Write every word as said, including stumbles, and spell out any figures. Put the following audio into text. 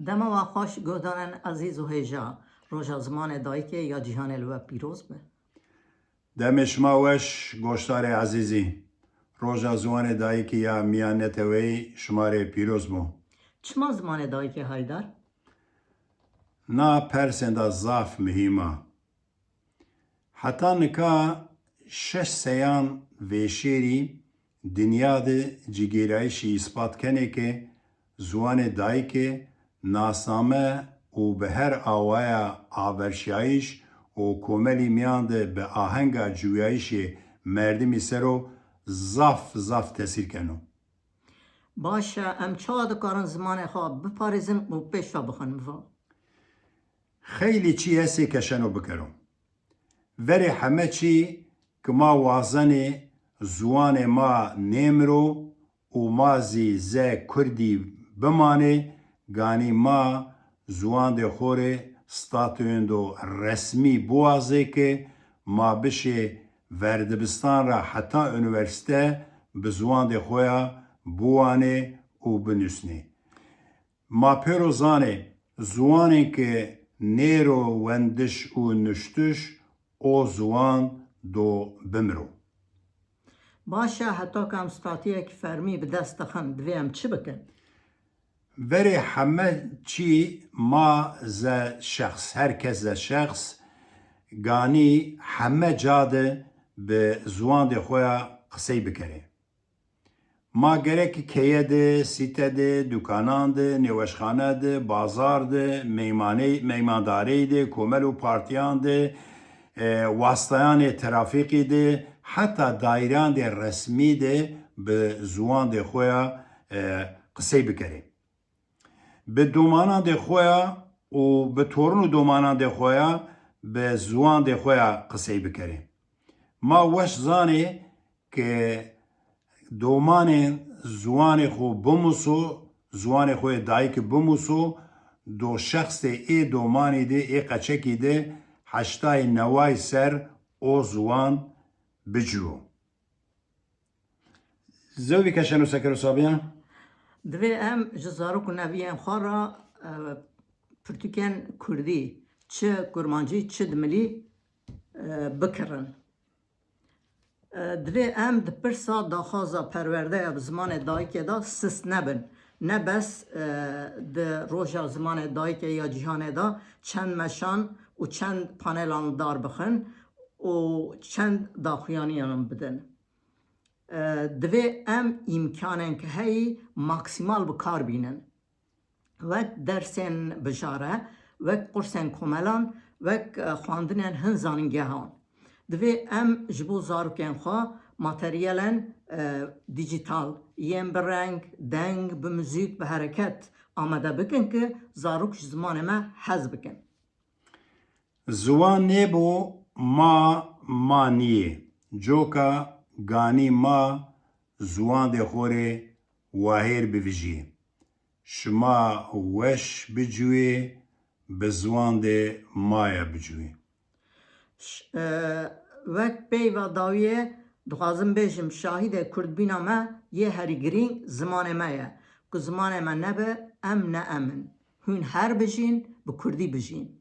Dema we xweş guhdarên ezîz û hêja. Roja Zimanê Dayikê ya cîhanê li we pîroz be. Demê şima weş, goşdarê ezîzî. Roja Ziwanê Dayikê ya Miyan Neteweyî şima rê pîroz bo. Çima Zimanê Dayikê Haydar? Na persên de zaf muhîm a. Heta nika şeş seyan vêşêrî dinya de cigêrayîşî îspat kenê ke ziwanê dayikê nasname û bi her awaya averşiyayîş û komelî miyan de bi ahenga ciwiyayîşê merdimî ser o zaf zaf tesîr keno. Baş e, em çawa dikarin zimanê xwe biparêzin û pêş ve bixin miva? Xeylî çi yesê keşeno bikero. Verê heme çî ki ma wazenê ziwanê ma nêmiro û ma zî ze kurdî bimanê, ganî ma ziwandê xo rê statuyên do resmî biwazê ki ma bişê verdibistan ra heta unîversîte bi ziwandê xo ya biwanê û binusnê. Ma pêro zanê, ziwanên ke nêro wendiş û nuştiş, o ziwan do bimiro. Baş e, heta ku em statuyekî fermî bi dest dixin, divê em çi bikin? Verê heme çî ma ze şexs, her kes ze şexs, ganî heme ca de bi ziwandê xo ya qisey bikerê. Ma gerek keye de, sîte de, dukanan de, nêweşxane de, bazar de, meymanê-, meymandareyî de, komel û partiyan de, e, wasteyanê trafîkî de, heta dayîran de resmî de bi ziwandê xo ya, e, qisey bikerê. Bi domanandê xo ya û bi torin û domanandê xo ya bi ziwandê xo ya qisey bikerê. Ma weş zanê ke domanên ziwanê xo bimuso, ziwanê xo yê dayikî bimuso, do şexsê ê domanî de, ê qeçekî de heştayê neway ser o ziwan biciwo. Zewî keşeno sekero sabiyan. Divê em ji zarok û neviyên xwe re, e, pirtûkên kurdî, çi kurmancî, çi dimilî, e, bikirin. E, divê em di pirsa daxwaza perwerdeya bi zimanê dayikê de sist nebin. Ne bes, e, di roja zimanê dayikê ya cîhanê de çend meşan û çend panelan li dar bixin û çend daxuyaniyan bidin. E, divê em îmkanên ke heyî maksîmal bi kar bînin. Wek dersên bijare, wek qursên komelan, wek, e, xwendinên hin zanîngehan. Divê em ji bo zarokên xwe materyalên, e, dîjîtal, yên bi reng, deng, bi muzîk, bi hereket amade bikin ku zarok ji zimanê me hez bikin. Ziwan nêbo ma, ma niyê. Coka ganî ma ziwandê xo rê wahêr bivijiyê. Şima weş biciwê, bi ziwandê ma ya biciwê. Ş-, e, wek peyva dawiyê dixwazim bêjim, şahidê kurdbîna me yê herî girîng zimanê me ye. Ku zimanê me nebe, em ne em in. Hûn her bijîn, bi kurdî bijîn.